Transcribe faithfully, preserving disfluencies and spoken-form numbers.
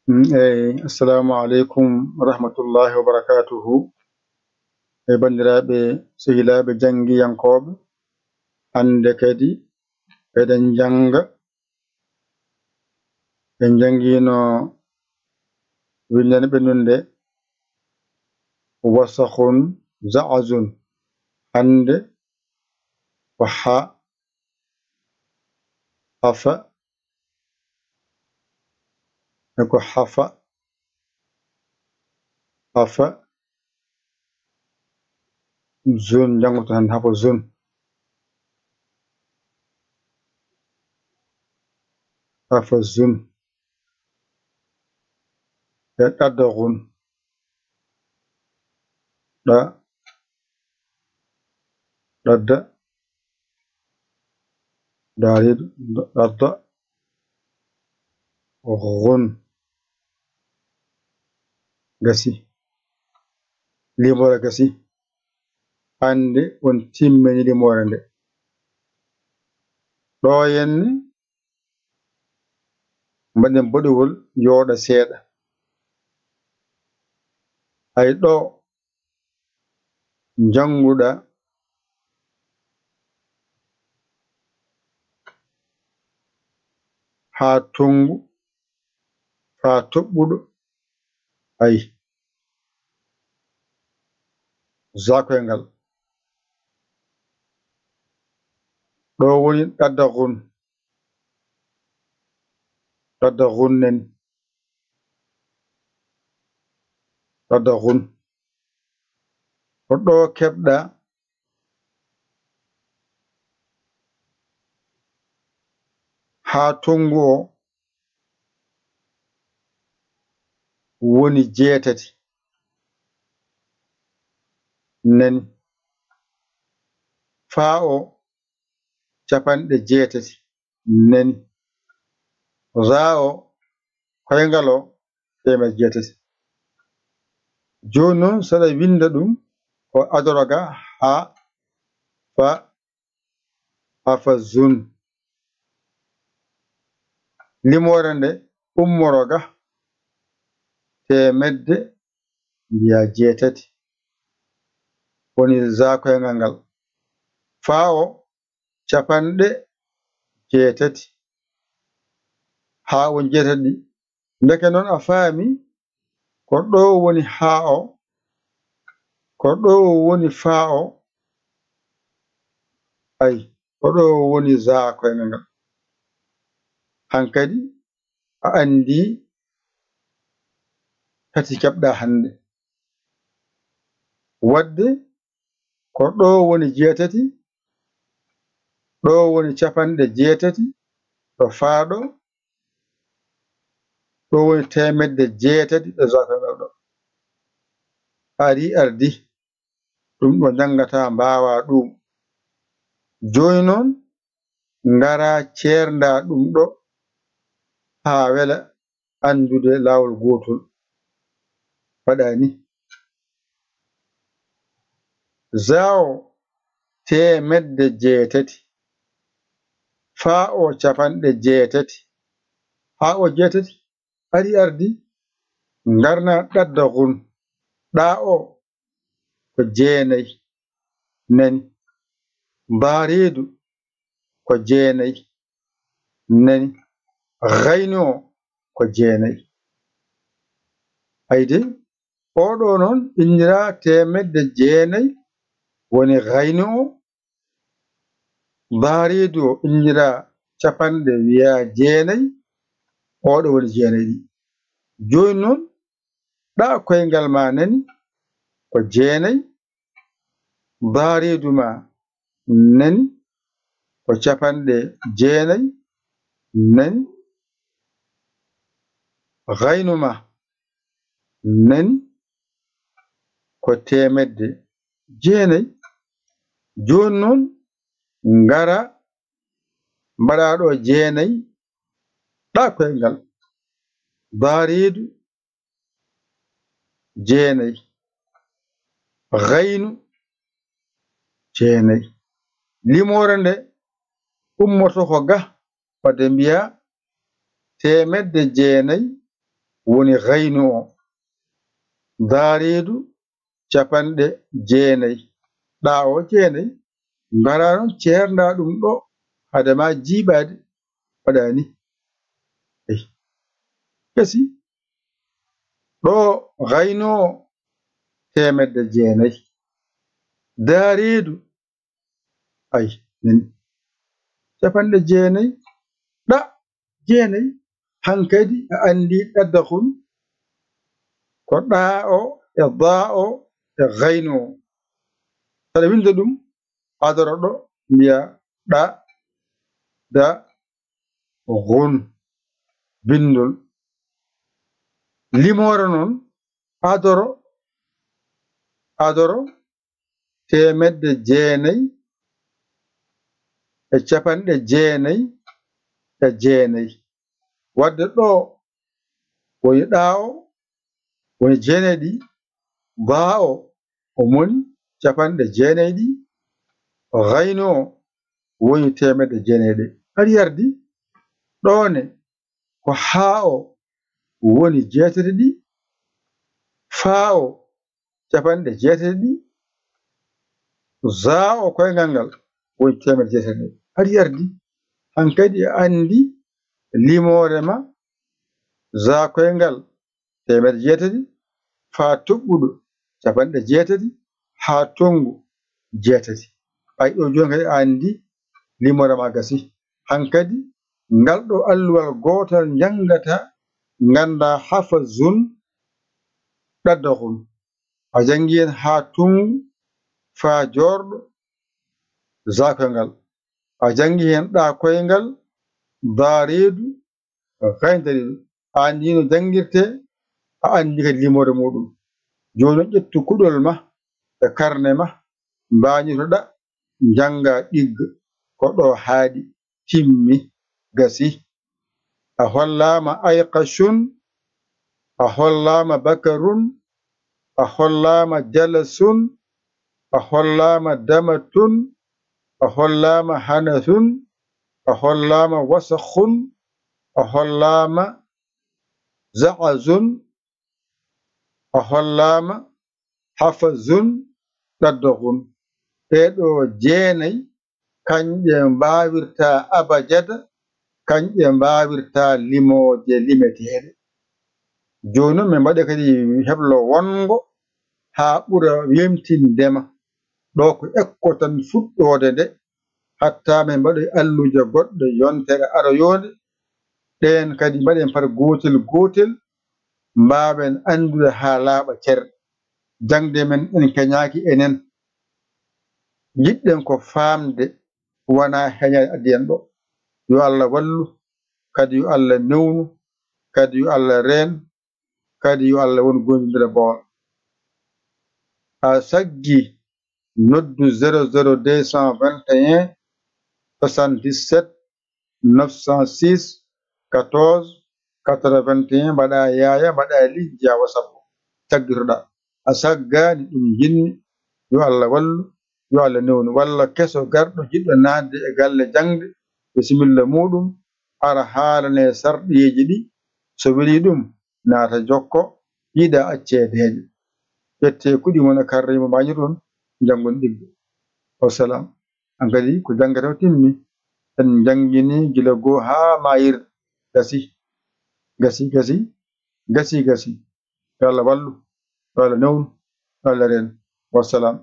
Mm, eyi, assalamu aleykum wa rahmatullahi wa barakatuhu. E banndiraaɓe, sehilaaɓe, janngiyankooɓe, hannde kadi eɗen njannga, en njanngiino winndere ɓennunde, wasakun za'azun. Hannde ko ha, hafa, e ko hafa, hafa, zun, njanngoto tan, hafa zun. Hafa zun. E ɗadda gun. Ɗa, ɗadda, daariiɗo, ɗadda, gun. Gasi. Limoore gasi. Hannde on timmini limoore nde. Ɗo henne, mbaɗen boɗewol yooɗa seeɗa. Hay ɗo njannguɗa haa tonngu, faa toɓɓuɗo, ay, zakoyngal. Ɗo woni ɗadda gun. Ɗadda gun nani. Ɗadda gun. Ko ɗo keɓɗa haa tonngu o woni jeetati. Nani. Faa o capanɗe jeetati. Nani. Raa o koyngal o teemedde jeetati. Jooni noon, so aɗa winnda ɗum, ko adoro ga, ha, fa, hafa zun. Limoore nde ummoro ga teemedde, mbiya jeetati. Woni zakoyngal ngal. Faa o capanɗe jeetati. Haa woni jeetati ɗi. Ndeke noon a faami, ko ɗo woni haa o, ko ɗo woni faa o, ay, ko ɗo woni zakoyngal ngal. Hankadi a anndi tati keɓɗa hannde. Waɗde ko ɗo woni jeetati, ɗo woni capanɗe jeetati, ɗo faa ɗo, ɗo woni teemedde jeetati, ɗo zakoyngal ɗo. Ari ardi, ɗum ɗo njanngataa mbaawaa ɗuum. Jooni noon, ngaraa ceerndaa ɗum ɗo haa wela anndude laawol gootol. Waɗa ni. Zaa o teemedde jeetati, faa o capanɗe jeetati, haa o jeetati, ari ardi, ngarna ɗadda gun, ɗa o ko jeenay, nani, baariidu ko jeenay, nani, gaynu o ko jeenay. Ayde, oo ɗo noon inndiraa teemedde jeenay, woni gaynu o, baariidu o inndiraa capanɗe wiyaa jeenay, oo ɗo woni jeenay ɗi. Jooni noon, ɗa koyngal ma nani ko jeenay, baariidu ma nani ko capanɗe jeenay, nani, gaynu ma nani ko teemedde jeenay. Jooni noon, ngara mbaɗa ɗo jeenay, ɗa koyngal, baariidu jeenay, gaynu jeenay. Limoore nde ummoto ko ga, wadde mbiya teemedde jeenay, woni gaynu o. Daa reedu capanɗe jeenayi. Ɗaa o jeenayi. Mbaraa noon ceerndaa ɗum ɗo, hade ma jiiɓaade, waɗaa ni. Eyi. Gasi. Ɗo gaynu o teemedde jeenayi. Daa reedu. Ay, min capanɗe jeenayi, ɗa jeenayi, hankadi a anndi ɗadda kun, ko ɗa o e da o e gaynu o. Saɗa winnda ɗum, adoro ɗo, mbiya ɗa, da, gun, binndol. Limoore noon, adoro, adoro, teemedde jeenayi e capanɗe jeenayi e jeenayi. Wadde ɗo woni ɗa o, woni jeenayi ɗi, ba o, o moni capanɗe jeenayi ɗi, o gaynu o woni teemedde jeenayi ɗe. Aɗa yardi ɗo ne ko haa o woni jeetati ɗi, faa o capanɗe jeetati ɗi, zaa o koyngal ngal woni teemedde jeetati ɗe. Aɗa yardi, hankadi a anndi limoore ma, zaa koyngal teemedde jeetati, faa toɓɓuɗo capanɗe jeetati, haa tonngu jeetati. Ay, ɗo jooni kadi a anndi limoore ma gasi. Hankadi ngal ɗo alluwal gootal njanngataa, nganndaa hafazun ɗaddahun. A janngi heen haa tonngu faa joorɗo zaa koyngal. A janngi heen ɗa koyngal daa reedu gayndariiɗo. A anndi no janngirtee, a anndi kadi limoore muuɗum. Jooni ƴettu kuɗol ma e karne ma, mbaañoto ɗa, njannga ɗigga ko ɗo haaɗi, timmi, gasi. A hollaama ayqashun, a hollaama bakarun, a hollaama jalasun, a hollaama damatun, a hollaama hanathun, a hollaama wasakhun, a hollaama za'azun, a hollaama hafazun, ɗaddohun. Ɗee ɗo jeenay, kañƴe mbaawirtaa abajada, kañƴe mbaawirtaa limooje limeteeɗe. Jooni noon, min mbaɗa kadi heblo wonngo haa ɓura weemtinde ma. Ɗo ko ekko tan fuɗɗoode nde, hatta min mbaɗoy alluuje goɗɗe yontere aroyoonde. Ɗeen kadi mbaɗen par gootel gootel, mbaawen anndude haa laaɓa cer. Jaŋde men en keñaaki enen. Njiɗɗen ko faamde, wonaa heñaade addi en ɗo. Yo Allah wallu, kadi yo Allah newnu, kadi yo Allah reen, kadi yo Allah won goonɗinɗo boowal. A saggi, noddu zéro zéro deux cent vingt et un soixante-dix-sept neuf cent six quatorze quatre-vingt-un, mbaɗa yaaya, mbaɗa li, njiya WhatsApp, caggitoɗa. A saggaani, ɗum njiɗmi, yo Allah wallu, yo Allah newnu. Walla keso garɗo jiɗɗo naatde e galle jaŋde, bisimilla muuɗum, ara haalane sarɗiyeeji ɗi, so weli ɗum, naata jokko, yiɗa acceedeeje. Ƴettee kuɗi mon e karneeji mon, mbaañoton, njanngon ɗigga. Wassalam. Hankadi ko janngata o timmi. En njanngini gila goo haa maayirɗe. Gasi, gasi, gasi, gasi, gasi. Yo Allah wallu, yo Allah newnu, yo Allah reen. Wassalam.